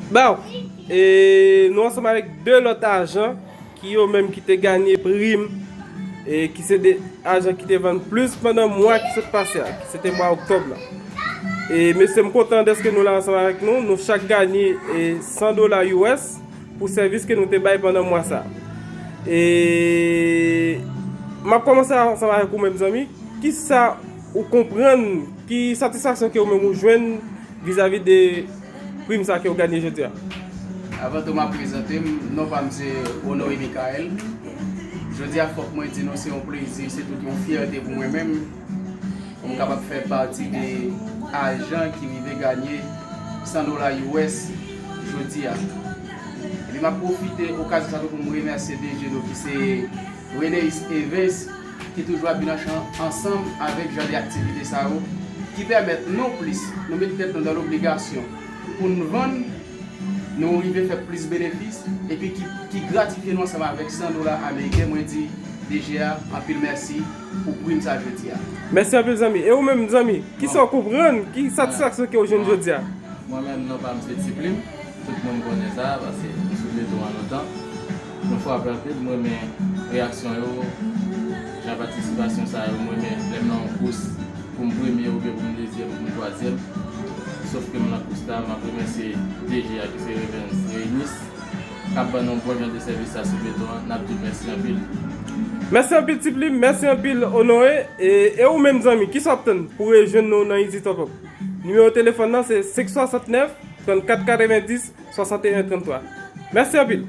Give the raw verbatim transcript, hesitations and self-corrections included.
Bon, e nou ansanm avèk de lòt ajan ki yo menm ki te ganye prim, e ki se de ajan ki te vann plis pandan mwa ki sot pase a, ki se te mwa oktòb la. E mesye, m kontan dèske nou la ansanm avèk nou. Nou chak ganye e san dola U S pou sèvis ke nou te bay pandan mwa sa. E m ap kòmanse ansanm avèk ou menm, zanmi. Kisa ou konprann, ki satisfaksyon ke ou menm ou jwenn vizavi de prim sa ke w gade jodi a? Avan tou, m ap prezante m. Non pa m se Honoré Michael. Jodi a, fòk mwen di nou, se yon plezi, se tout yon fyète pou mwen menm, pou m kapab fè pati de ajan ki rive ganye san dola U S jodi a. Epi m ap pwofite okazyon sa tou pou m remèsye D G nou ki se Reneis Evens, ki toujou ap vin ansanm avèk jan de aktivite sa yo, ki pèmèt nou plis, nou met tèt nou nan lobligasyon pou n vann, nou rive fè plis benefis, epi ki, ki gratifye nou ansanm avèk san dola ameriken. Mwen di D G a anpil mèsi pou prim sa jodi a. Mèsi anpil, zanmi. E ou menm, zanmi, kisa w konprann? Ki satisfaksyon ke w jwenn jodi a? Mwen menm, non pa m se Ti Plim. Tout moun konnen sa, paske m sou beton an lontan. Nou frape anpil, m renmen reyaksyon yo, jan patisipasyon sa yo, m renmen lè m nan yon kous pou m premye oubyen pou m dezyèm, pou m twazyèm. Sof ke m nan kous la, m ap remèsye D G a ki se Revens Renis, k ap ban nou bon jan de sèvis sa sou beton an, n ap di mèsi anpil. Mèsi anpil Ti Plim, mèsi anpil Honoré. E, e ou menm zanmi, kisa w ap tann pou rejwenn nou nan Easy Top Up? Nimewo telefòn nan se senk swasantnèf, trannkat, katrevenndis, swasanteyen, tranntwa. Mèsi anpil.